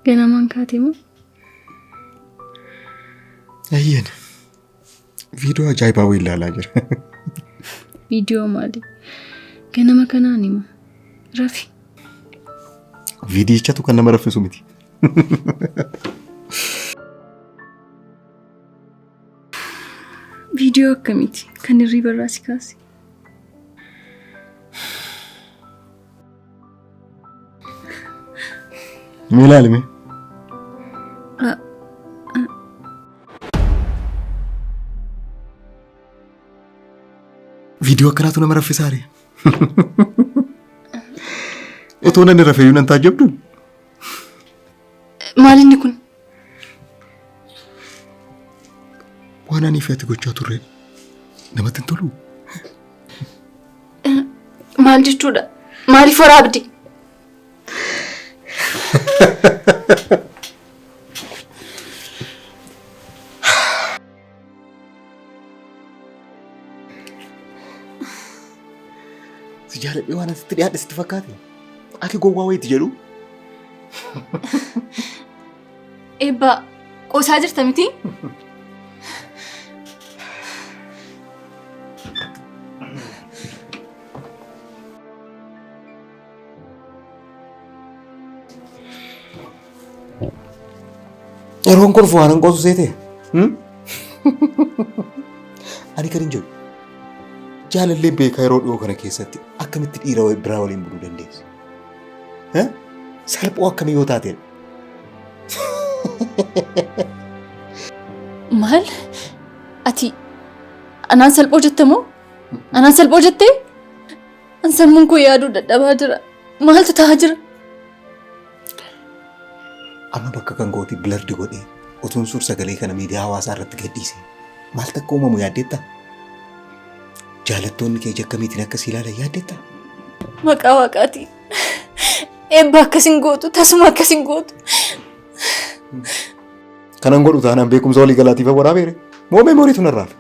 Ganamaan kaate moo? Eeyyeen. Viidiyoo ajaa'ibaa wayii ilaalaa jira. Viidiyoo maali? Ganama kanaan hima. Rafi. Viidiyichatu kan nama raffisu miti. Viidiyoo akkamiiti? Kan hirriba irraa si kaase? Mee ilaali mee. Viidiyoo akkanaatu nama raffisaa ree? Otoo nan rafeeyyuu nan taajjabdu. Maal inni kun? Waan ani fi ati gochaa turre namatti hin toluu? Maal jechuudha? Maaliif waraabdi? Si jaaladhee waan asitti dhiyaadhe sitti fakkaate? Ati gowwaa wayiiti jedhu. Eebbaa qoosaa jirta miti? Yeroon kolfu waan hin qoosu seete. Ani kan hin jedhu jaalalleen beekaa yeroo dhiyoo kana keessatti akkamitti dhiira biraa waliin buluu dandeessi? Salphoo akkamii yoo taatedha? Maal? Ati anaan salphoo jette moo? Anaan salphoo jettee? An sammuun koo yaaduu dadhabaa jira. Maaltu ta'aa jira? Amma bakka kan kooti bilardi godhee otuun suur sagalee kana miidiyaa hawaasaa irratti gadhiise maaltu akka uumamu yaaddeetta? Jaalattoonni kee ija akkamiitiin akka si ilaalan yaaddeetta? Maqaa waaqaatiin. Eebba akkas hin gootu, tasuma akkas hin gootu. Kanan godhu taanaan beekumsa walii galaatiif waraabeere. Moo meemooriitu narraa hafe?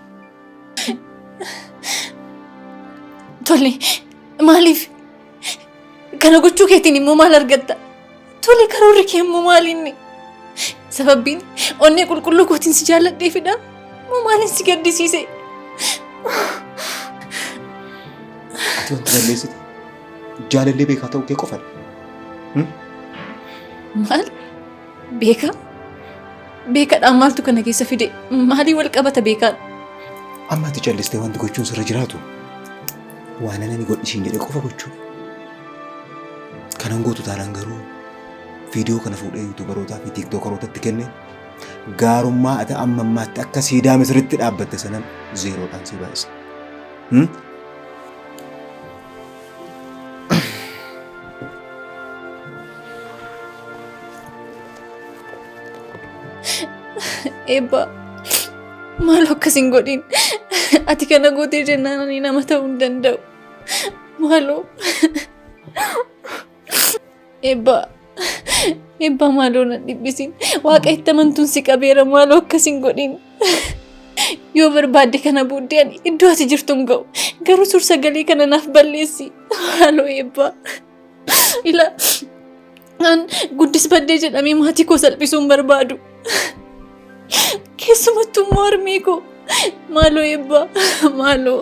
Tole, maaliif? Kana gochuu keetiin immoo maal argatta? Tole, karoorri kee immoo maal inni? Sababbiin onnee qulqulluu kootiin si jaalladheefidha? Moo maaliin si gaddisiise? Ati wanti balleessite jaalallee beekaa ta'uu kee qofadha. Maal? Beekaa? Beekaadhaan maaltu kana keessa fide? Maalii wal qabata beekaan? Amma ati callistee wanti gochuun sirra jiraatu waan ani godhi siin jedhe qofa gochuudha. Kanan gootu taanaan garuu viidiyoo kana fuudhee yuutuubarootaa fi tiiktookarootatti kenne gaarummaa ati amma ammaatti akka siidaa Misiritti dhaabbatte sanan zeeroodhaan si baay'isa. Eebba maaloo akkas hin godhin. Ati kana gootee jennaan ani nama ta'uu hin danda'u. Maaloo. Eebba eebba maaloo na dhiphisin. Waaqa itti amantuun si qabeera maaloo akkas hin godhin. Yoo barbaadde kana booddee ani iddoo ati jirtu hin ga'u. Garuu suur-sagalee kana naaf balleessi. Maaloo eebbaa. Ila an guddis baddee jedhamee maatii koo salphisuu hin barbaadu. Keessumattuu immoo harmee koo. Maaloo eebbaa. Maaloo.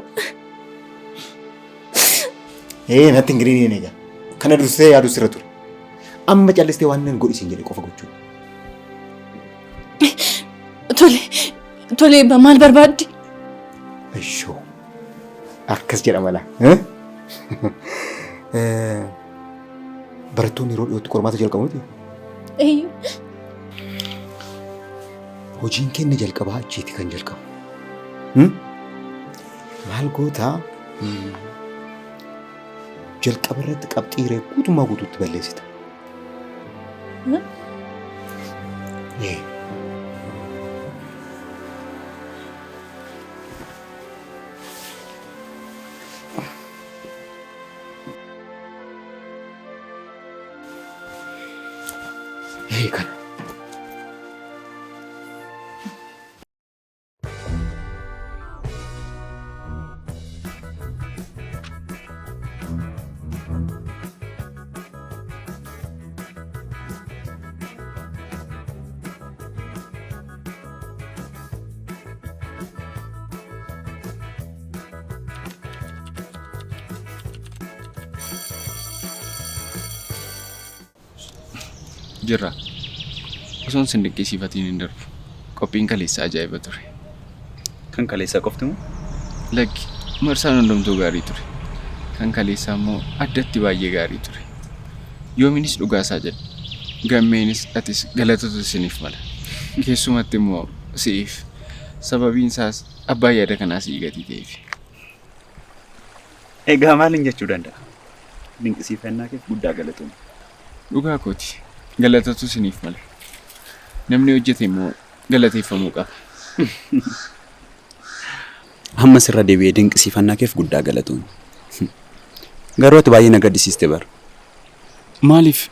Ee natti hin giriiniin egaa. Kana dursee yaadu sirra ture. Amma callistee waan nan godhi siin jedhe qofa gochuu. Tole, tole eebbaa maal barbaaddi? Ishoo. Akkas jedhama laa. Barattoonni yeroo dhiyootti qormaata jalqabu miti? Eeyyuu. Hojiin keenya jalqabaa achiiti kan jalqabu. Maal gootaa? Jalqaba irratti qabxii hiree guutummaa guutuutti balleessita. Ee. Ee kana. Jirra. Osoon sin dinqisiifatiin hin darbu. Qophiin kaleessaa ajaa'iba ture. Kan kaleessaa qofti moo? Lakki, marsaan hundumtuu gaarii ture. Kan kaleessaa immoo addatti baay'ee gaarii ture. Yoomiinis dhugaasaa jedha. Gammeenis atis galatatu isiniif mala. Keessumatti immoo si'iif. Sababiin isaas abbaa yaada kanaa si'ii gatii ta'eef. Egaa maalin jechuu danda'a? Dinqisiifannaa keef guddaa galatoomi. Dhugaa kooti. Galatatu isiniif mala. Namni hojjete immoo galateeffamuu qaba. Ammas irra deebi'ee dinqisiifannaa keef guddaa galatoomi. Garuu ati baay'ee na gaddisiiste bara. Maaliif?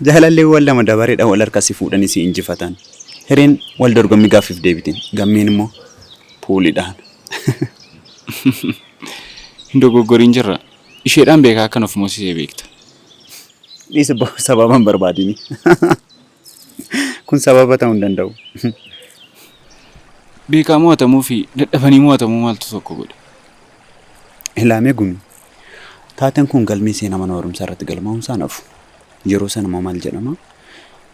Jaalalleewwan lama dabareedhaan wal harkaa si fuudhanii si injifatan. Hireen wal dorgommii gaaffiif deebitiin. Gammeen immoo puuliidhaan. Hin dogoggoriin jirra. Isheedhaan beekaa akkan of moosisee beekta. Dhiisi sababa hin barbaadini. Kun sababa ta'uu hin danda'u. Beekaa mo'atamuu fi dadhabanii mo'atamuu maaltu tokko godhe? Ilaamee gumi. Taateen kun galmee seenaa mana barumsaa irratti galmaa'uun isaa nafu. Yeroo sana immoo maal jedhama?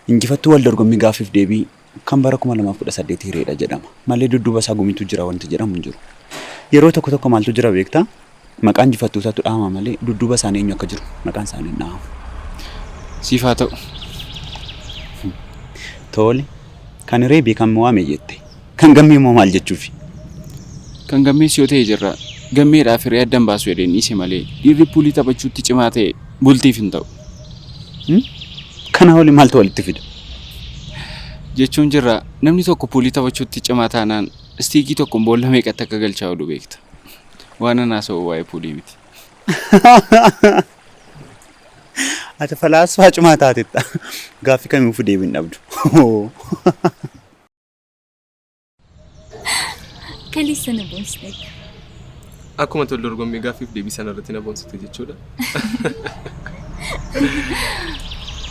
Injifattuu wal dorgommii gaaffiif deebii kan bara 2018 Hireedha jedhama. Malee dudduuba isaa gumitu jira wanti jedhamu hin jiru. Yeroo tokko tokko maaltu jira beektaa? Maqaa injifattootaatu dhahama malee dudduuba isaanii eenyu akka jiru maqaan isaanii hin dhahamu. Siif haa ta'u. Tole. Kan Hiree beekan mo'ame jette. Kan Gammee immoo maal jechuufi? Kan Gammees yoo ta'e jirra. Gammeedhaaf Hiree addan baasu jedheen dhiise malee dhiirri puulii taphachuutti cimaa ta'e bultiif hin ta'u. Kana waliin maaltu walitti fida? Jechuun jirra namni tokko puulii taphachuutti cimaa taanaan istiikii tokkoon boolla meeqatti akka galchaa oolu beekta. Waan an haasa'u waa'ee puulii miti. Ati falaasfaa cimaa taatetta. Gaaffii kamiifuu deebii hin dhabdu. Kaleessa na boonsiteetta. Akkuma tol dorgommii gaaffiif deebii sana irratti na boonsite jechuudha.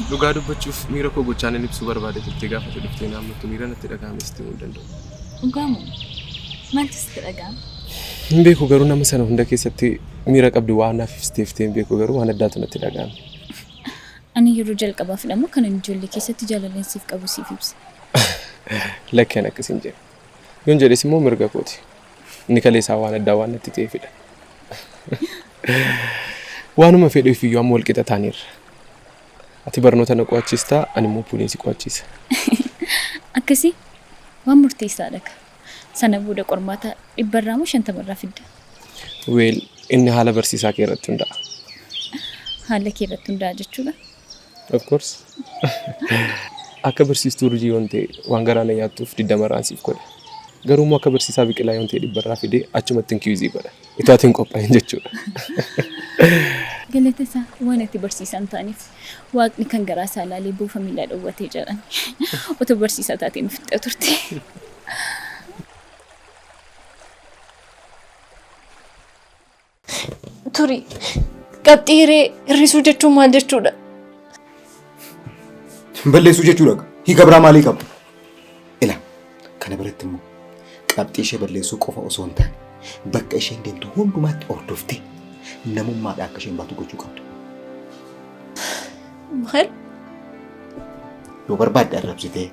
Dhugaa dubbachuuf miira koo gochaan hin ibsuu barbaade jettee gaafate dhuftee na hammattu miira natti dhaga'ame sitti himuu hin danda'u. Dhugaa moo? Maaltu sitti dhaga'ame? Hin beeku garuu nama sana hunda keessatti miira qabdu waan naaf ibsiteeftee hin beeku garuu waan addaatu natti dhaga'ame. Ani yeroo jalqabaafidha moo kanan ijoollee keessatti jaalalan siif qabu siif ibse? Lakki an akkas hin jenne. Yoon jedhes immoo mirga kooti. Inni kaleessaa waan addaa waan natti ta'eefidha. Waanuma fedheef iyyuu amma walqixa taaneerra. Ati barnoota na qo'achiista, ani immoo puuliin si qo'achiisa. Akkasii waan murteessaadha ka. Sana booda qormaata dhibbarraa moo shantamarraa fidda? Well, inni haala barsiisaa kee irratti hundaa'a. Haala kee irratti hundaa'a jechuudha. Of course. Akka barsiistuu urjii yoon ta'e waan garaa na nyaattuuf digdamarraan siif godha. Garuu immoo akka barsiisaa biqilaa yoon ta'e dhibbarraa fidee achumatti quiz godha. Itoo ati hin qophaa'in jechuudha. Galata isaa waan ati barsiisaa hin taaneef waaqni kan garaa isaa ilaalee boofa miilaa dhowwatee jedhan. Otoo barsiisaa taatee nu fixxa turte. Turi qabxii hiree hir'isuu jechuun maal jechuudha? Balleessuu jechuudha. Hiika biraa maalii qaba? Ila kana biratti immoo qabxii ishee balleessuu qofa osoo hin taane bakka isheen deemtu hundumaatti hordoftee namummaadhaan akka isheen baatu gochuu qabda. Maal? Yoo barbaadde arrabsitee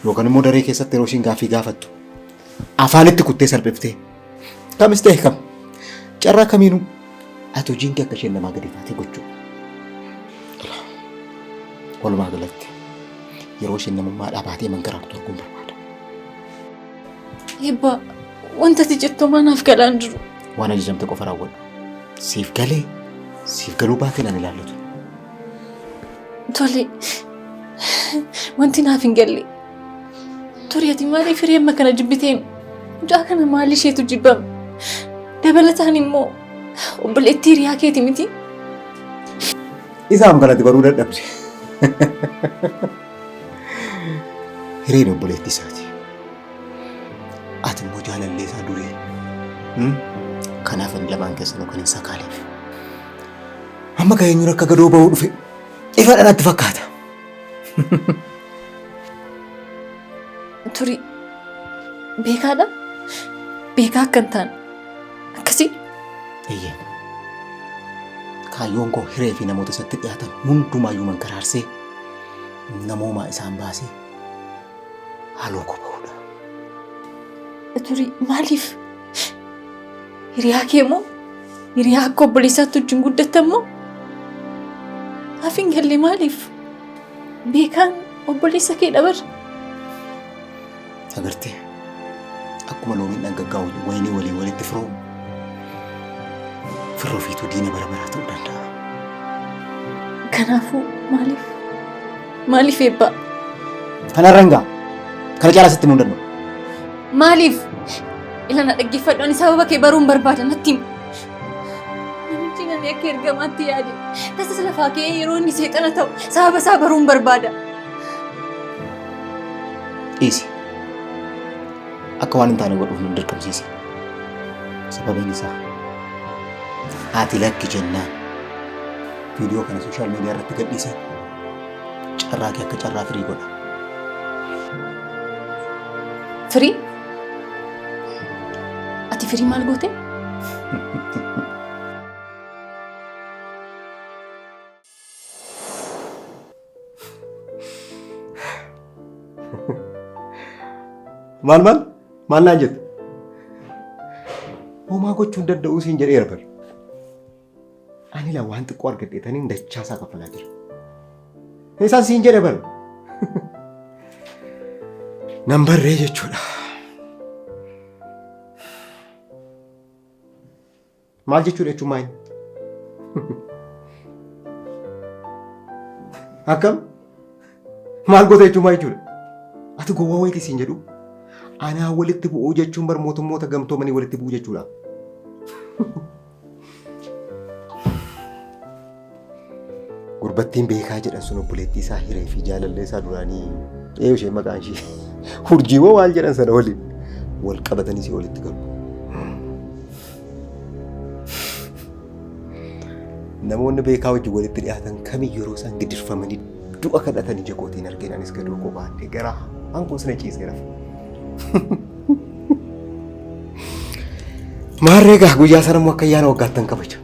yookaan immoo daree keessatti yeroo isheen gaaffii gaafattu afaanitti kuttee salphiftee kamis ta'e kam carraa kamiinuu ati hojiin kee akka isheen namaa gadi taate gochuu. Walumaa galatti yeroo isheen namummaadhaa baatee mankaraartu arguun barbaada. Eebbaa wanta ati jettu maanaaf galaa hin jiru. Waan ajajamte qofa raawwadhu. Siif galee siif galuu baatee nan ilaallatu. Tole wanti naaf hin galle. Turi ati maaliif hiree amma kana jibbiteen? Mucaa kana maal isheetu jibbama? Dabalataan immoo obboleettii hiriyaa keeti miti? Isaam kanatti baruu dadhabde. Hireen obboleettii isaati. Ati immoo jaalallee isaa durii. Kanaaf inni lamaan keessanuu kan hin sakaaleef. Amma kan eenyuun akka gadoo ba'uu dhufe ifa dhanatti fakkaata. Turi beekaadha? Beekaa akka hin taane. Akkasii? Eeyyee. Kaayyoon koo hiree fi namoota isatti dhiyaatan hundumaayyuu mankaraarsee namoomaa isaan baasee haaloo koo ba'uudha. Turii maaliif? Hiriyaa kee moo? Hiriyaa akka obboleessaatti wajjin guddattan moo? Naaf hin galle maaliif? Beekaan obboleessa kee dhabar. Agartee akkuma loomiin dhangaggaa'u wayinii waliin walitti firoomu firra ofiituu diina bara baraa ta'uu danda'a. Kanaafuu maaliif? Maaliif eebbaa? Kanarra hin ga'a. Kana caalaa sitti himuu hin danda'u. Maaliif? Ila na dhaggeeffadhu ani sababa kee baruun barbaada natti himi. Namichi nami akka ergamaatti yaade tasas lafaa ka'ee yeroo inni seexana ta'u sababa isaa baruun barbaada. Dhiisi. Akka waan hin taane godhuuf nun dirqamsiisi. Sababiin isaa ati lakki jennaan viidiyoo kana sooshaal miidiyaa irratti gadhiisee carraa kee akka carraa firii godha. Firii? Ati firii maal goote? Maal maal? Maal naan jette? Homaa gochuu hin danda'uu siin jedheera bar. Ani laa waan xiqqoo argadheetaniin dachaa isaa kaffalaa jira. Isaan siin jedhe bar. Nan barree jechuudha. Maal jechuudha jechuun maal? Akkam? Maal goota jechuun maal jechuudha? Ati gowwaa wayitii siin jedhu anaa walitti bu'uu jechuun bar mootummoota gamtoomanii walitti bu'uu jechuudha. Gurbattiin beekaa jedhan sun obboleettii isaa hiree fi jaalallee isaa duraanii eenyu isheen maqaan ishee urjiiwwan maal jedhan sana waliin wal qabatanii si walitti galu. Namoonni beekaa wajjin walitti dhiyaatan kamiyyuu yeroo isaan gidirfamanii du'a kadhatan ija kootiin argeen anis gadoo koo baadhee gara aangoo sana ciisee rafa. Maarree gaa guyyaa sana immoo akka ayyaana waggaattan kabaja.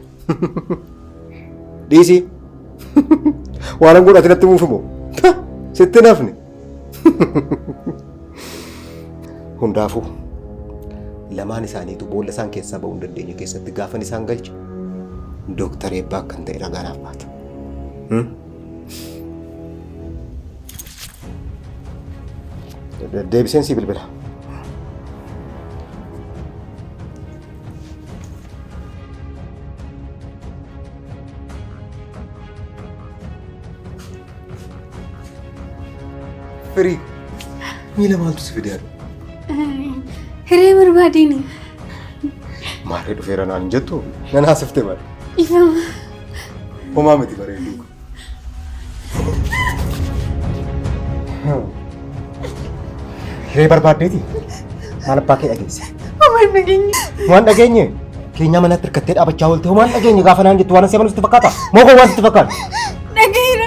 Dhiisii. Waan an godhate natti buufi moo? Sitti hin hafne. Hundaafuu lamaan isaaniitu boolla isaan keessaa ba'uu hin dandeenye keessatti gaafan isaan galche Dooktar Eebbaa akkan ta'e ragaa naaf baata. Deebiseen sii bilbila. Firii miila maaltu si fide yaadu? Hiree barbaadiini. Maarree dhufeera naan hin jettu? Nan haasifte malee. Ifama. Homaa miti bareedduu. Hiree barbaaddeeti? Maal abbaa kee dhageesse? Homaan dhageenye. Waan dhageenye? Keenyaa manatti hirkattee dhaabachaa oolte homaan dhageenye gaafa naan jettu waan asii amanu sitti fakkaata? Moo koo waan sitti fakkaata? Dhageera.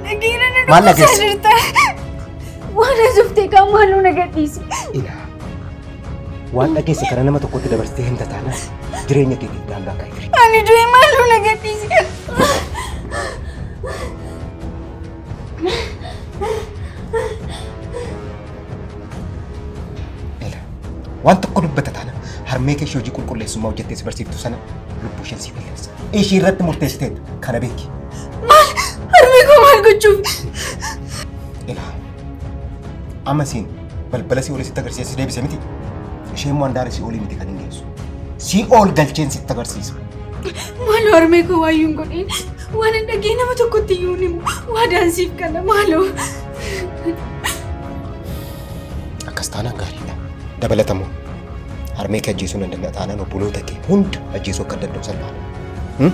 Dhageera na Maal dhukkusaa dhageesse? jirta. Waan asuftee kaan maaloo na gadhiisi. Ilaa waan dhageesse kana nama tokkotti dabarsitee himta taanaan jireenya keetiif daangaa kaa'i firii. Ani du'e maaloo na gadhiisi. Ela, waan tokko dubbata taana harmee kee ishee hojii qulqulleessummaa hojjettee si barsiiftu sana lubbuu isheen si balleessa. Ishii irratti murteessiteetta kana beeki. Maal? Harmee koo maal gochuuf? Ela, amma siin balbala si olii sitti agarsiisa si deebise miti. Ishee immoo handaara si olii miti kan hin geessu. Si ol galcheen sitti agarsiisa. Maaloo harmee koo waayyuu hin godhin. Waan hin dhagee nama tokkotti iyyuu hin himu. Waadaan siif gala maaloo. Akkas taanaan gaariidha. Dabalatamoo harmee kee ajjeesuu nan danda'a taanaan obboloota kee hunda ajjeesuu akka danda'u salphaadha.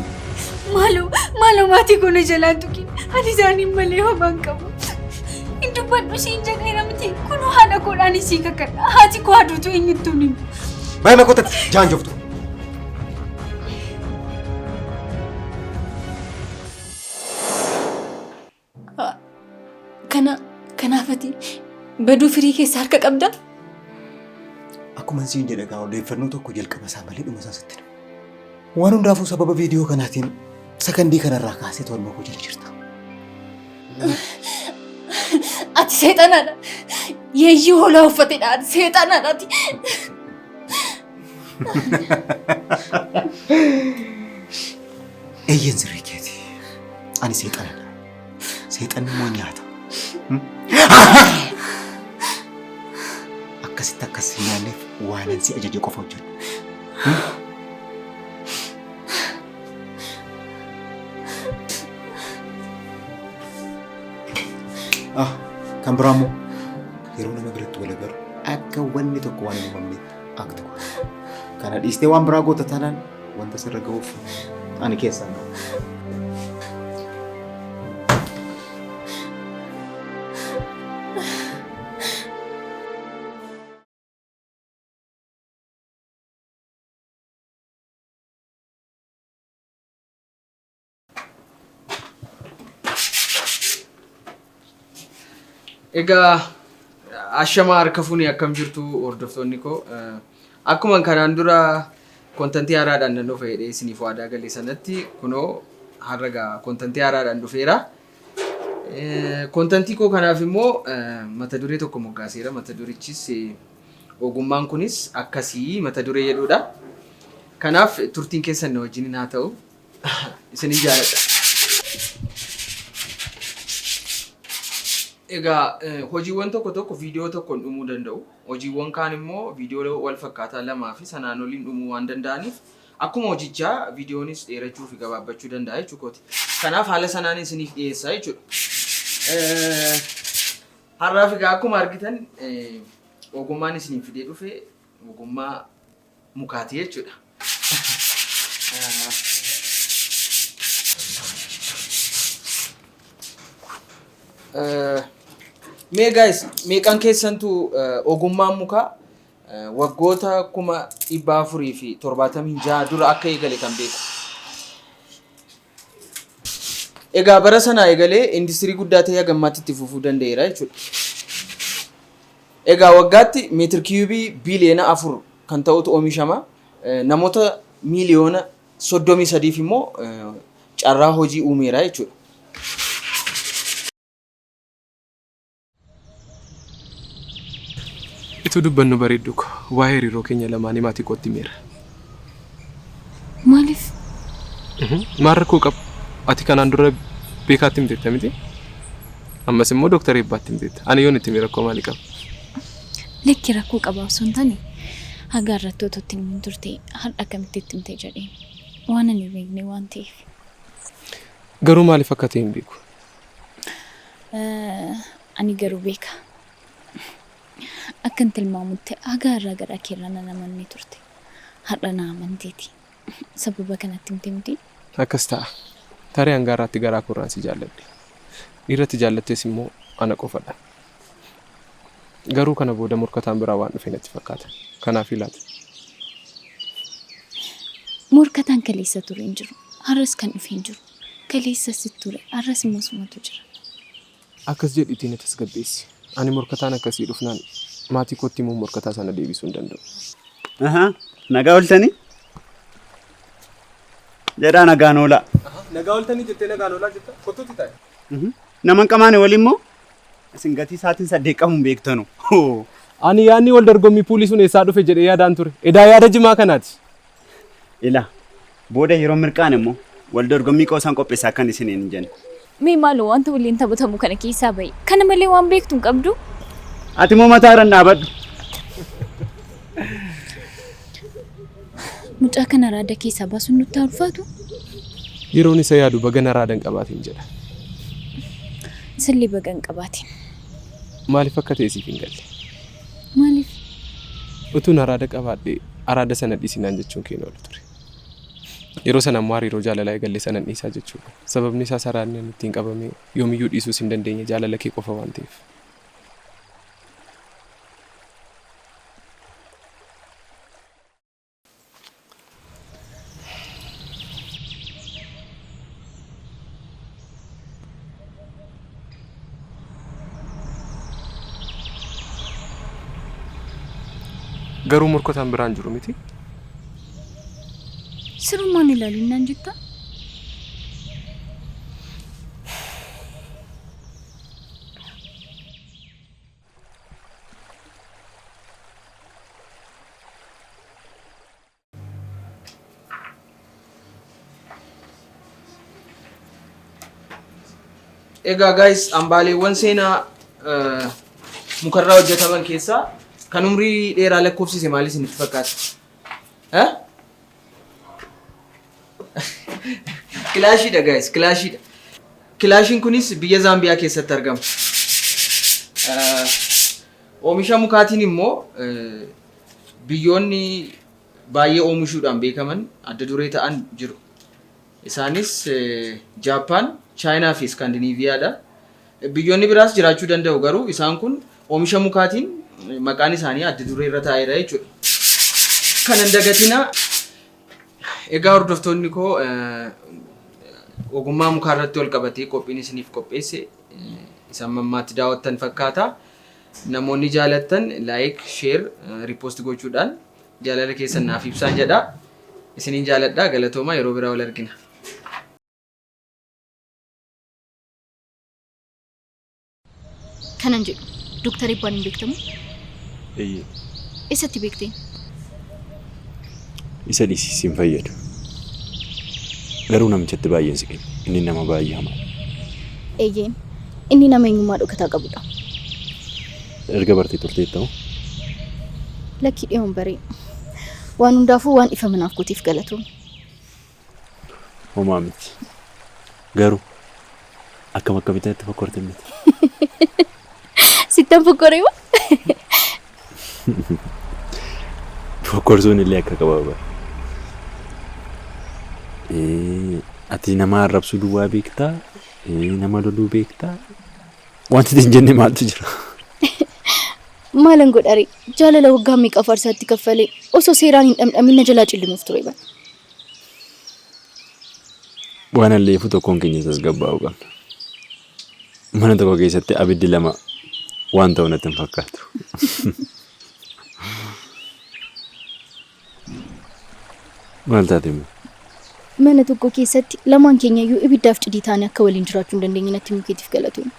Maaloo maaloo maatii koo na jalaan tuqin. Ani isaaniin malee homaa hin qabu. Hin dubbadhu siin jedheera miti. Kunoo haadha koodhaan sii kakadha. Haati koo aduutu eenyuttuu hin himu. Baay'ee makootatti jaanjoftu. Kana kanaaf ati baduu firii keessa harka qabda? Akkuma siin jedhe egaa odeeffannoo tokko jalqaba isaa malee dhuma isaa sitti hima. Waan hundaafuu sababa viidiyoo kanaatiin Sakandii kanarraa kaasee to'annoo koo jala jirta. Ati seexanaadha. Yeeyyii hoolaa uffatedha. Ati seexanaadha ati. Eeyyeen sirrii keeti. Ani seexanadha. Seexanni immoo nyaata. Akkasitti akkas hin nyaanneef waanan si ajaje qofa hojjedhu. Ah, kan biraa immoo yeroo nama biratti wal agarru akka wanni tokko waan hin uumamnetti akti goota. Kana dhiistee waan biraa goota taanaan wanta sirra ga'uuf ani keessaan ga'u. Egaa ashamaa harka fuunee akkam jirtu hordoftoonni koo. Akkuma kanaan dura kontantii haaraadhaan nan dhufa jedhee isiniif waadaa gale sanatti kunoo har'a gaa kontantii haaraadhaan dhufeera. Kontantii koo kanaaf immoo mata duree tokko moggaaseera. Mata durichis ogummaan kunis akkasii mata duree jedhudha. Kanaaf turtiin keessan na wajjiniin haa ta'u. Isinin jaaladha. Egaa hojiiwwan tokko tokko viidiyoo tokkoon dhumuu danda'u. Hojiiwwan kaan immoo viidiyoo wal fakkaataa lamaa fi sanaan oliin dhumuu waan danda'aniif akkuma hojichaa viidiyoonis dheerachuu fi gabaabbachuu danda'a jechuu kooti. Kanaaf haala sanaan isiniif dhiyeessaa jechuudha. Har'aaf egaa akkuma argitan ogummaan isiniif fidee dhufe ogummaa mukaati jechuudha. Mee guys, meeqan keessantu ogummaan mukaa waggoota 476,000 dura akka eegale kan beeku? Egaa bara sanaa eegalee industirii guddaa ta'ee haga ammaatti itti fufuu danda'eera jechuudha. Egaa waggaatti meetir kiyuubii biiliyoona 4 kan ta'utu oomishama. Namoota miiliyoona 33f immoo carraa hojii uumeera jechuudha. Ituu dubbannu bareedduu ko waa'ee hariiroo keenya lamaanii maatii kootti himeera. Maaliif? Maal rakkoo qaba? Ati kanaan dura beekaatti himteetta miti? Ammas immoo Dooktar Eebbaatti himteetta. Ani yoon itti hime rakkoo maalii qaba? Lakki rakkoo qaba osoo hin taane haga irratti otoo itti hin himin turte har'a akkamitti itti himte jedheen waan ani hin beekne waan ta'eef. Garuu maaliif akka ta'e hin beeku. Ani garuu beeka. Akkan tilmaamutti haga har'aa garaa keerraa nan amanne turte. Har'a na amanteeti. Sababa kanatti himte miti? Akkas ta'a. Tarii hanga har'aatti garaa koorraan si jaalladhe. Dhiira ati jaallattes immoo ana qofadha. Garuu kana booda morkataan biraa waan dhufe natti fakkaata. Kanaafii laata? Morkataan kaleessa ture hin jiru. Har'as kan dhufe hin jiru. Kaleessa situ ture, har'as immoo sumatu jira. Akkas jedhiitii na tasgabbeessi. Ani morkataan akkasii dhufnaan maatii kootti himuun morkataa sana deebisuu hin danda'u. Ahaa, nagaa ooltanii? Jedhaa nagaan oolaa. Nagaa ooltanii jettee nagaan oolaa jetta? Kottuuti taa'i. Nama hin qamaane waliin moo? Isin gatii sa'aatiin saddeet qabu hin beektanu. Ani yaadni wal dorgommii puulii sun eessaa dhufe jedhee yaadaan ture. Edaa yaada jimaa kanaati. Ilaa, booda yeroo mirqaane immoo wal dorgommii qoosaan qopheessa akkan isiniin hin jenne. Mee maaloo wanta waliin taphatamu kana keessaa ba'i. Kana malee waan beektu hin qabdu. Ati immoo mataa irra hin dhaabadhu. Mucaa kana raada keessaa baasuun nutti haa ulfaatu. Yeroon isa yaadu baga na raada hin qabaatin jedha. Isallee baga hin qabaatin. Maaliif akka ta'e siif hin galle. Maaliif? Utuun araada qabaadhee araada sana dhiisi naan jechuun kee hin oolu ture. Yeroo sana immoo hariiroo jaalalaa eegalle sanan dhiisaa jechuudha. Sababni isaas araadni ani ittiin qabame yoomiyyuu dhiisuus hin dandeenye jaalala kee qofa waan ta'eef. Garuu morkataan biraan jiru miti. Sirummaan ilaali naan jetta? Egaa guys, hambaaleewwan seenaa mukarraa hojjetaman keessaa kan umrii dheeraa lakkoofsise maal isinitti fakkaata? Kilaashiidha guys, kilaashiidha. Kilaashiin kunis biyya Zaambiyaa keessatti argama. Oomisha mukaatiin immoo biyyoonni baay'ee oomishuudhaan beekaman adda duree ta'an jiru. Isaanis Jaappaan, Chaayinaa fi Iskaandinaviyaadha. Biyyoonni biraas jiraachuu danda'u garuu isaan kun oomisha mukaatiin maqaan isaanii adda duree irra taa'eera jechuudha. Kana hin dagatinaa. Egaa hordoftoonni koo ogummaa mukaa irratti wal qabatee qophiin isiniif qopheesse isa amma ammaatti daawwattan fakkaata. Namoonni jaalattan like, share, repost gochuudhaan jaalala keessan naaf ibsaan jedha. Isiniin jaaladha. Galatoomaa, yeroo biraa wal argina. Kanan jedhu Dooktar Eebbaan hin beektamu? Eeyyee. Eessatti beekteen? Isa dhiisi, sin fayyadu. Garuu namichatti baay'een siqin. Inni nama baay'ee hamaa. Eeyyeen. Inni nama eenyummaa dhokataa qabudha. Erga bartee turteetta moo? Lakkii, dhiyoon baree. Waan hundaafuu waan ifa manaaf gooteef galatoomi. Homaa miti. Garuu akkam akkamitti natti fokkorte miti. Sittan fokkoree moo? Fokkorsuun illee akka qaba bara. Ati nama arrabsuu duwwaa beektaa? Nama loluu beektaa? Wanti hin jenne maaltu jira? Maalan godhare, jaalala waggaa meeqa afaarsaatti kaffalee osoo seeraan hin dhamdhamin na jalaa cillimuuf ture bara. Waan alleefu tokkoon keenya tasgabbaa'uu qabna. Mana tokko keessatti abiddi lama waan ta'u natti hin fakkaatu. Maal taate immoo? Mana tokko keessatti lamaan keenya iyyuu ibiddaaf cidii taane akka waliin jiraachuu hin dandeenye natti himuu keetiif galatoomi.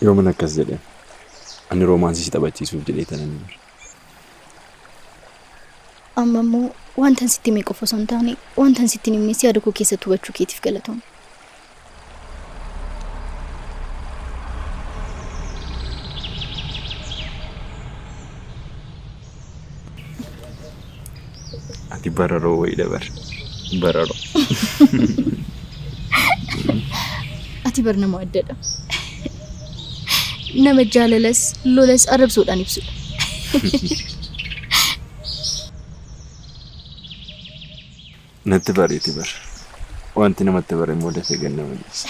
Yooman akkas jedhe? Ani roomaansii si taphachiisuuf jedhee tanan bara. Amma immoo wantan sitti hime qofa osoo hin taane wantan sitti hin himnes yaada koo keessatti hubachuu keetiif galatoomi. Ati bararoo wayiidha bar. Bararoo. Ati bar nama addadha. Nama jaalalas lolas arrabsoodhaan ibsudha. Natti bareeti bar. Wanti namatti bare immoo dafee gad nama dhiisa.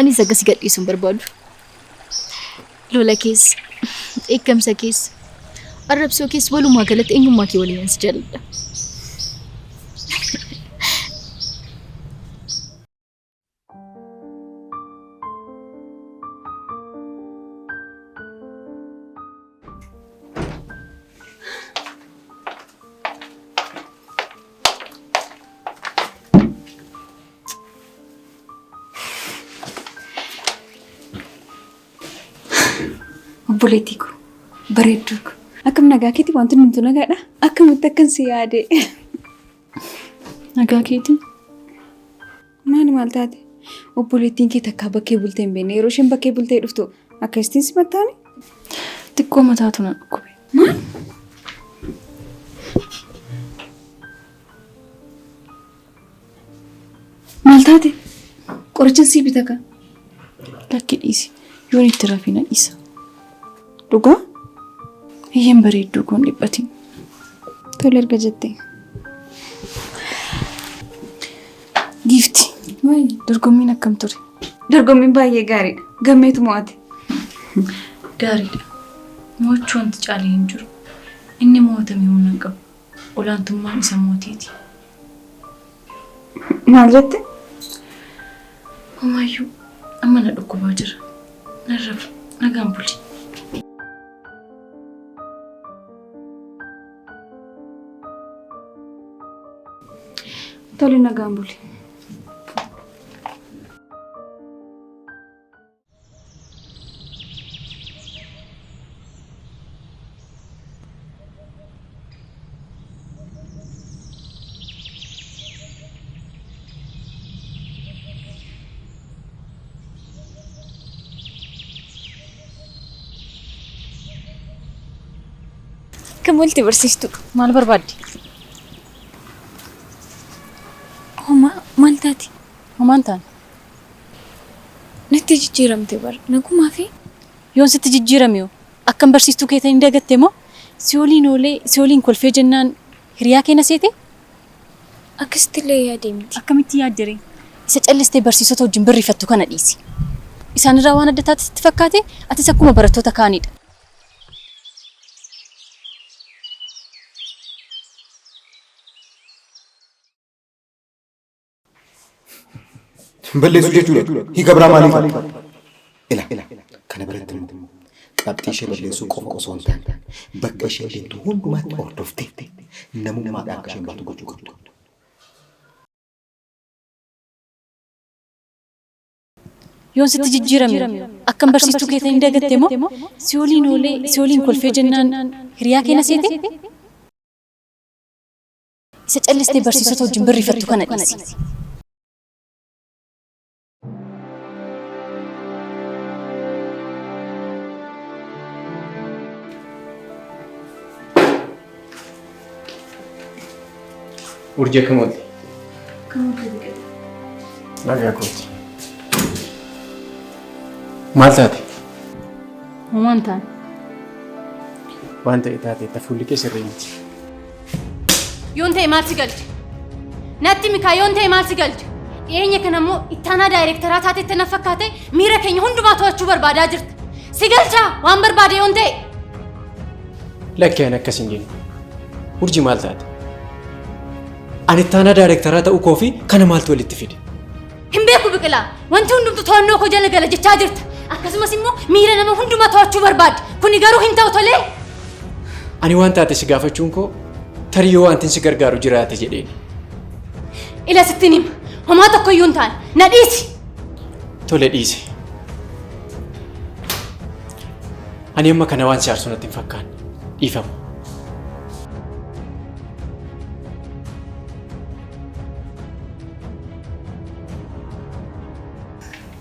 Anis akkasi gadhiisuu hin barbaadu. Lola keessa, dheekkamsa keessa, arrabsoo keessa, walumaa galatti eenyummaa kee waliin si jaalladha. Obboleettii koo, bareedduu koo, akkam nagaa keeti? Wanti hundumtuu nagaadha? Akkamitti akkan si yaade? Nagaa keetii? Maali, maal taate? Obboleettiin kee takkaa bakkee bultee hin beekne, yeroo isheen bakkee bultee dhuftu akkasittiin simattaani? Xiqqoo mataatu na dhukkube. Maal? Maal taate? Qorichan sii bita ka. Lakki, dhiisi. Yoon itti rafee na dhiisa. Dhugaa? Eeyyeen bareedduu koo, hin dhiphatin. Tole erga jettee. Giifti. Dorgommiin akkam ture? Dorgommiin baay'ee gaariidha. Gammeetu mo'ate. Gaariidha. Mo'achuu wanti caalee hin jiru. Inni mo'atame humna hin qabu. Olaantummaan isa mootiiti. Maal jette? Homaayyuu, amma na dhukkubaa jira. Nan rafa. Nagaan buli. Tole, nagaan buli. Attam oolte barsiistuu? Maal barbaadde? Homaa maal taate? Homaan taane. Natti jijjiiramte bara. Nagumaa fi Yoon sitti jijjiirame hoo? Akkam barsiistuu kee ta'in dagatte moo? Si waliin oolee si waliin kolfee jennaan hiriyaa kee na seete? Akkasitti illee yaadee miti. Akkamitti yaadde ree? Isa callistee barsiisota wajjin birrifattu kana dhiisi. Isaanirraa waan adda taate sitti fakkaate atis akkuma barattoota kaaniidha. Balleessuu jechuudha. Hiika biraa maalii qaba? Ila kana biratti immoo qabxii ishee balleessuu qofa osoo hin taane bakka isheen deemtu hundumaatti hordoftee namummaadhaan akka isheen baatu gochuu qabdu. Yoon sitti jijjiirame akkam barsiistuu kee ta'in dagatte moo? Si waliin oolee si waliin kolfee jennaan hiriyaa kee na seete? Isa callistee barsiisota wajjin birrifattu kana dhiisi. Urjii akkam oolte? Nagaa kooti. Maal taate? Homaan taane. Waan ta'e taate fuulli kee sirrii miti. Yoon ta'e maal si galche? Natti mikaa yoon ta'e maal si galche? Dhiyeenya kana immoo ittaanaa daayirektaraa taatetti na fakkaate miira keenya hundumaa to'achuu barbaadaa jirta. Si galchaa waan barbaade yoon ta'e. Lakki ani akkas hin jenne. Urjii maal taate? Ani ittaanaa daayirektaraa ta'uu koo fi kana maaltu walitti fide? Hin beeku Biqilaa. Wanti hundumtu to'annoo koo jala gala jechaa jirta. Akkasumas immoo miira nama hundumaa to'achuu barbaadde. Kuni garuu hin ta'u tolee. Ani waan taate si gaafachuun koo tarii yoo wanti si gargaaru jiraate jedheen. Ila sittin hima. Homaa tokko iyyuu hin taane. Na dhiisi. Tole dhiise. Ani amma kana waan si aarsu natti hin fakkaanne. Dhiifama.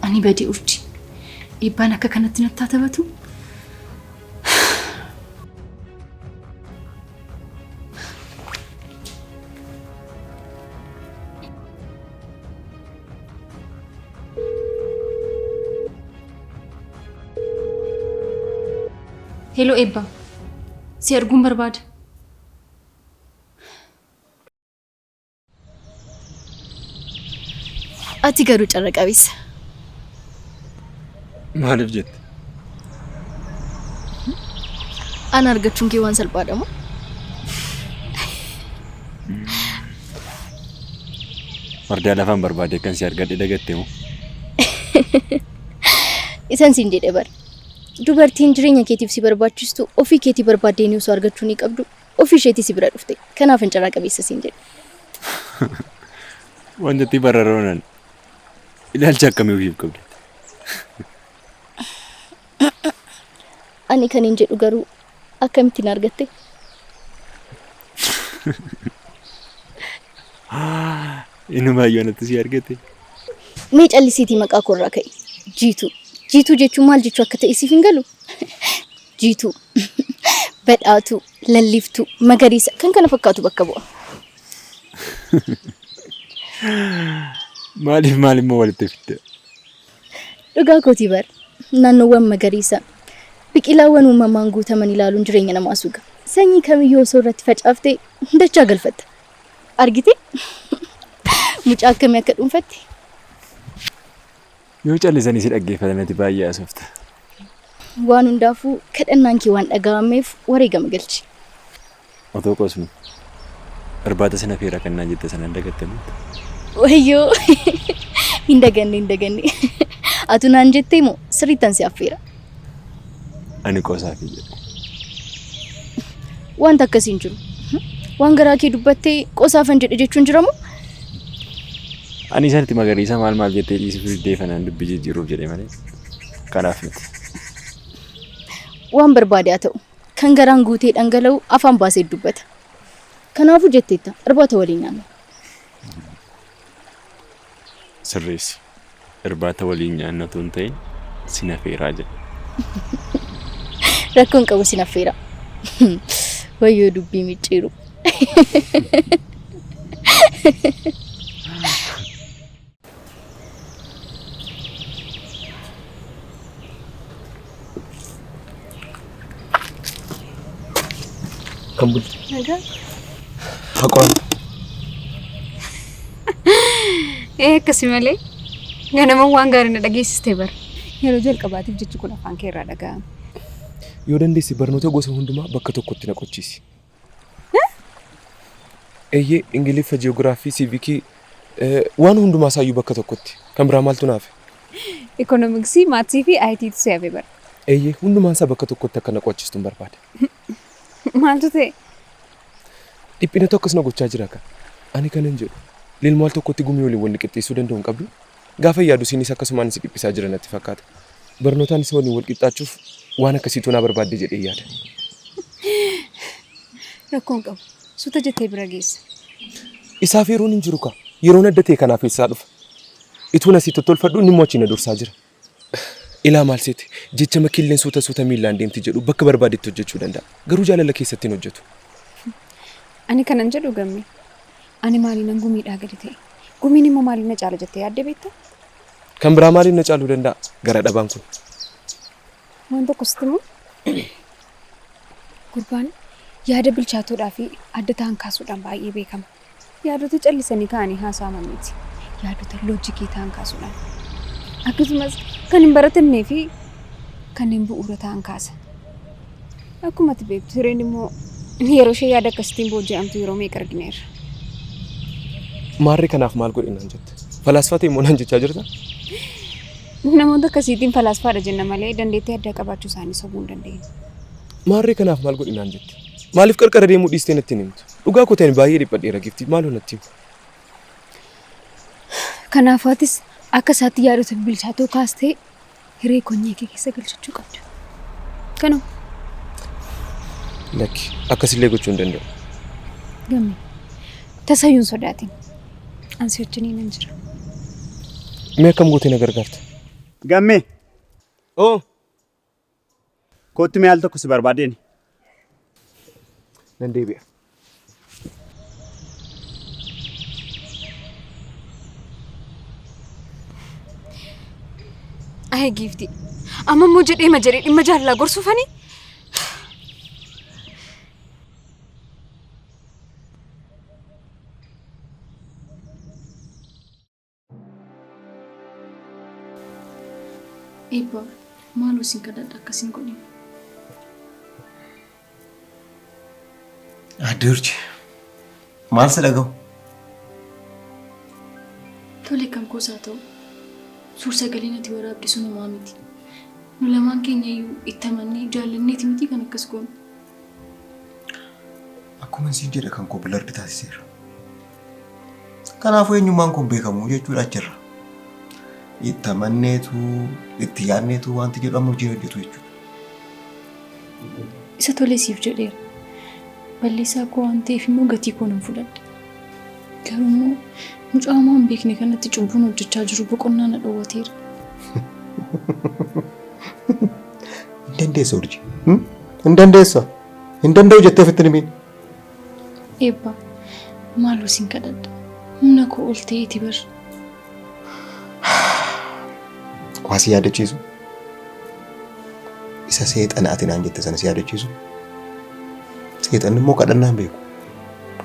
Ani badii urji. Dhiibbaan akka kanatti natti haa taphatu. Hello Eebba. Si arguun barbaada. Ati garuu carra qabeessa. Maaliif jette? Ana argachuun kee waan salphaadha moo? Fardaa lafaan barbaade akkan si argadhe dagatte moo? Isan siin jedhe bar. Dubartiin jireenya keetiif si barbaachistu ofii keetii barbaaddee ni osoo argachuu ni qabdu ofii isheetii si bira dhufte. Kanaaf hin carraa qabeessa siin jedhe. Wanta itti bararoonan ilaalcha akkamii ofiif qabda? Ani kan hin jedhu garuu akkamittiin argatte? Inumaayyuu anatti si argate. Mee callisiitii maqaa koorraa ka'i. Jiituu. Jiituu jechuun maal jechuu akka ta'e siif hin galu? Jiituu. Badhaatuu, lalliftuu, magariisa kan kana fakkaatu bakka bu'a. Maaliif maal immoo walitti fidde? Dhugaa kootii bar. Naannoowwan magariisa biqilaawwan uumamaan guutaman ilaaluun jireenya namaa suga. Sanyii kamiyyuu osoo irratti facaaftee dachaa galfatta. Argite? Mucaa akkamii akka dhuunfatte? Yoo callisanii si dhaggeeffatan ati baay'ee haasofta. Waan hundaafuu kadhannaan kee waan dhaga'ameef wareegama galchi. Otoo qoosnu irbaata sana feera kan naan jette sana hin dagatte moo? Wayyoo hin daganne hin daganne. Atu naan jettee moo sirriittan si affeera. Ani qoosaafi jedhe. Wanta akkasii hin jiru. Waan garaa kee dubbattee qosaafan jedhe jechuun jira moo? Ani isatti magariisa maal maal jettee dhiisuuf diddee fanaan dubbii jijjiiruuf jedhe malee kanaaf miti. Waan barbaade haa ta'u. Kan garaan guutee dhangala'u afaan baasee dubbata. Kanaafuu jetteetta irbaata waliin nyaanna. Sirreessi. Irbaata waliin nyaanna otoo hin ta'in sin affeeraa jedhe. Rakkoon qabu sin affeera. Wayyoo dubbii micciiru. Kan bulte. Nagaa. Haqoon. Ee akkasi malee ganama waan gaarii na dhageessiste bara. Yeroo jalqabaatiif jechi kun afaan kee irraa dhaga'ame. Yoo dandeesse barnoota gosa hundumaa bakka tokkotti na qochiisi. Eeyyee Ingiliffa, Ji'oogiraafii, Siivikii waan hundumaa isaayyuu bakka tokkotti. Kan biraa maaltu naaf? Ikoonomiksii, maatsii fi ITtu si hafe bara. Eeyyee hundumaan isaa bakka tokkotti akka na qochiistu hin barbaada. Maaltu ta'e? Dhiphinatu akkas na gochaa jira kan. Ani kanan jedhu lilmoo al tokkotti gumii waliin wal qixxeessuu danda'u hin qabdu. Gaafa yaadu isinis akkasumaan si dhiphisaa jira natti fakkaata. Barnootaan isa waliin wal qixxaachuuf waan akkasiitu naa barbaadde jedhee yaada. Rakkoon qabu. Suuta jettee bira geessa. Isaaf yeroon hin jiru kaa. Yeroon adda ta'e kanaaf eessaa dhufa? Ituun asii tottolfadhu inni immoo achi na dursaa jira. Ilaa maal seete jecha makilleen suuta suuta miillaan deemti jedhu bakka barbaadetti hojjechuu danda'a. Garuu jaalala keessatti hin hojjetu. Ani kanan jedhu gamme. Ani maaliinan gumiidhaa gadi ta'e? Gumiin immoo maaliin na caala jettee yaaddee beektaa? Kan biraa maaliin na caaluu danda'a? Gara dhabaan kun. Waan tokko sitti himu. Gurbaan yaada bilchaatoodhaa fi adda ta'an kaasuudhaan baay'ee beekama. Yaadota callisanii ka'anii haasa'aman miti. Yaadota loojikii ta'an kaasuudhaan. Akkasumas kan hin baratamnee fi kanneen bu'uura ta'an kaasa. Akkuma ati beektu hireen immoo yeroo ishee yaada akkasiitiin booji'amtu yeroo meeqa argineerra. Maarree kanaaf maal godhe naan jette? Falaasfaa ta'e immoo naan jechaa jirta? Namoota akkasiitiin falaasfaadha jenna malee dandeettii addaa qabaachuu isaanii sobuu hin dandeenyu. Maarree kanaaf maal godhe naan jette? Maaliif qarqara deemuu dhiistee natti hin himtu? Dhugaa koo ta'een baay'ee dhiphadheera giftii maaloo natti himi? Kanaafuu atis akka isaatti yaadota bilchaatoo kaastee hiree konyee kee keessa galchachuu qabda. Kanuma. Lakki akkasillee gochuu hin danda'u. Gamme tasayyuu hin sodaatin. An si wajjiniin nan jira. Mee akkam gootee na gargaarta? Gammee Oo kootti mee al tokko si barbaadeen. Nan deebi'a. Ayi giiftii. Amma immoo jedheema jedhee dhimma jaalalaa gorsuufani. Eebba maaloo sin kadhadha akkas hin godhin. Aadde Urji, maal si dhaga'u? Tole kan koos haa ta'u. Suur sagaleen ati waraabde sun homaa miti. Nu lamaan keenya iyyuu itti amannee jaallanneeti miti kan akkas goonu. Akkuman siin jedhe kan koo bilardi taasiseera. Kanaafuu eenyummaan kun beekamu jechuudha achirra. Itti amanneetu, itti yaadneetu wanti jedhu amma hojii hojjetu jechuudha. Isa tole siif jedheera. Balleessaa koo waan ta'eef immoo gatii koo nan fudhadha. Garuu immoo mucaa homaa hin beekne kanatti cubbuun hojjechaa jiru boqonnaa na dhowwateera. Hin dandeessa Urji. Hin dandeessa. Hin danda'u jettee ofitti hin himiin. Eebba maaloo sin kadhadha. Humna koo ol ta'eeti bar. Waa si yaadachiisu. Isa seexana ati naan jette sana si yaadachiisu. Seexanni immoo kadhannaa hin beeku.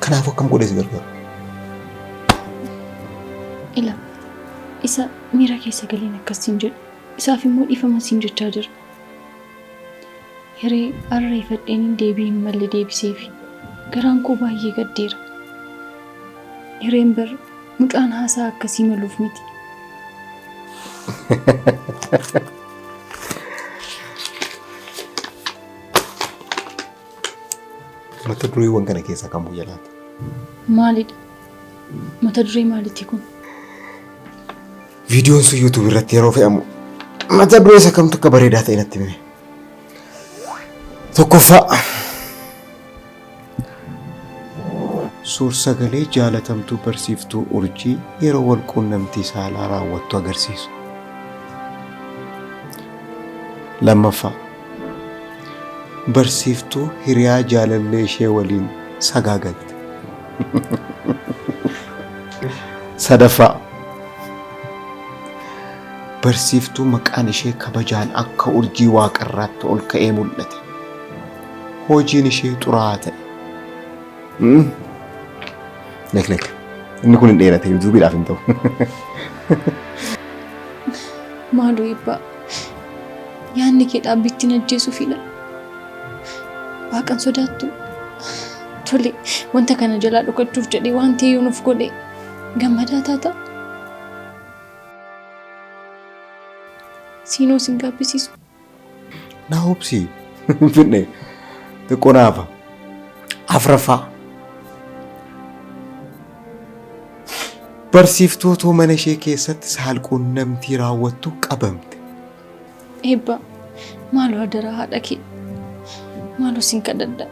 Kanaafuu akkam godhee si gargaaru? Ila isa miira keessa galeen akkas siin jedhu. Isaaf immoo dhiifama siin jechaa jira. Hiree arreeffadheen deebii hin malle deebiseefi. Garaan koo baay'ee gaddeera. Hireen bar mucaan haasaa akkasii maluuf miti. Mata dureewwan kana keessaa kam guyyaa laata? Maalidha? Mata duree maaliiti kun? Viidiyoon sun YouTube irratti yeroo fe'amu mata duree isa kamtu akka bareedaa ta'e natti hime. Tokkoffaa suur-sagalee jaalatamtuu barsiiftuu Urjii yeroo wal quunnamtii saalaa raawwattu agarsiisu. Lammaffaa Barsiiftuu hiriyaa jaalallee ishee waliin sagaagalte. Sadaffaa. Barsiiftuu maqaan ishee kabajaan akka urjii waaqarraatti ol ka'ee mul'ate. Hojiin ishee xuraa'aa ta'e. Lek lek. Inni kun hin dheerate yuutuubiidhaaf hin ta'u. Maaloo Eebbaa, yaadni kee dhaabbittiin ajjeesuufidha. Waaqan sodaattu. Tole, wanta kana jalaa dhokachuuf jedhee waan ta'e nuuf godhe gammadaa taata. Siinoo sin gaabbisiisu. Na obsi. Finne xiqqoo naafa. Afraffaa. Barsiiftuu otoo mana ishee keessatti saalquunnamtii raawwattu qabamte. Eebbaa, maaloo adaraa haadha kee. Maaloo sin kadhadha.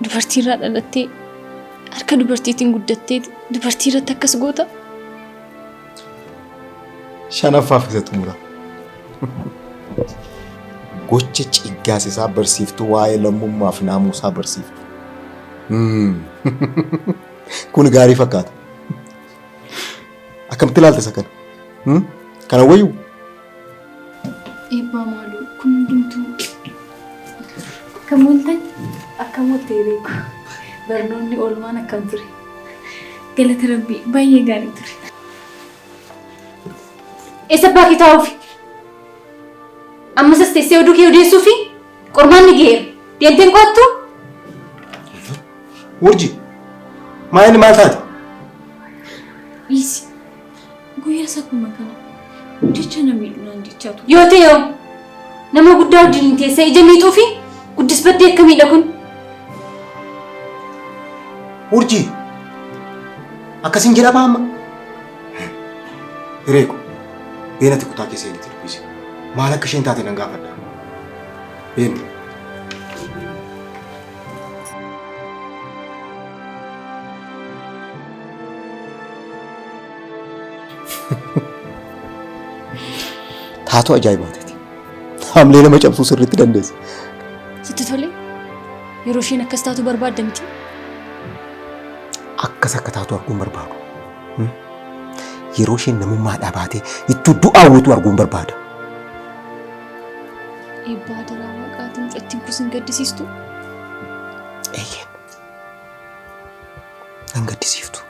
Dubartiirraa dhalattee harka dubartiitiin guddattee dubartii irratti akkas goota. Shanaffaaf isa xumura. Gocha ciggaasisaa barsiiftuu waa'ee lammummaa fi naamusaa barsiiftu. Kun gaarii fakkaata. Akkamitti ilaalta isa kana? Kana wayyuu? Eebbaa maaloo kun hundumtuu Akkam ooltan? Akkam oolte beeku. Barnoonni oolmaan akkam ture? Galata Rabbii baay'ee gaarii ture. Eessa abbaa kee taa'uufi? Ammas as teessee oduu kee odeessuufi? Qormaanni ga'eera. Deemteen qo'attu? Urji, maa inni maal taate? Dhiisi. Guyyaa isaa akkuma kana jecha na miidhu naan jechaa ture. Yoo ta'e hoo? Nama guddaa wajjin teessee ija miixuufi guddisbaddee akkamiidha kun? Urji, akkasiin jedhama amma. Hireeko, beenati kutaa keessa eegite dubbisi. Maal akka isheen taate nan gaafadha. Been. Taatoo ajaa'ibaati. Haamlee nama cabsuu sirriitti dandeessa. Sitti tole? Yeroo isheen akkas taatu barbaadda miti? Akkas akka taatu arguun barbaadu. Yeroo isheen namummaa baatee ittuu du'aa hawwitu arguun barbaada. Eebbaa adaraa waaqaatiin mucattiin kun sin gaddisiistu? Eeyyeen. Nan gaddisiiftu.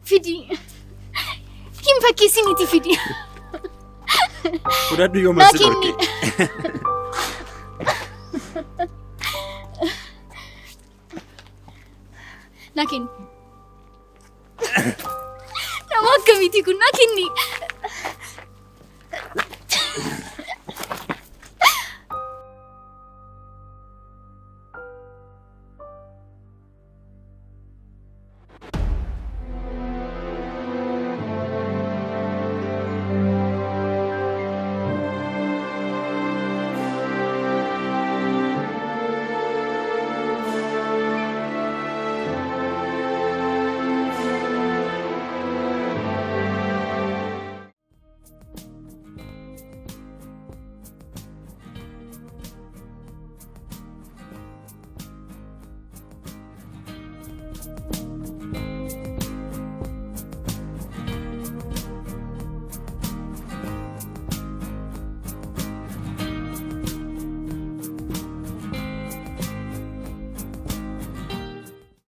Fidi. Hin fakkeessiniiti fidi. Fudhadhu yoo Naa marsi kenni. dhorke. Naa kenni. Nama akkamiiti kun naa kenni.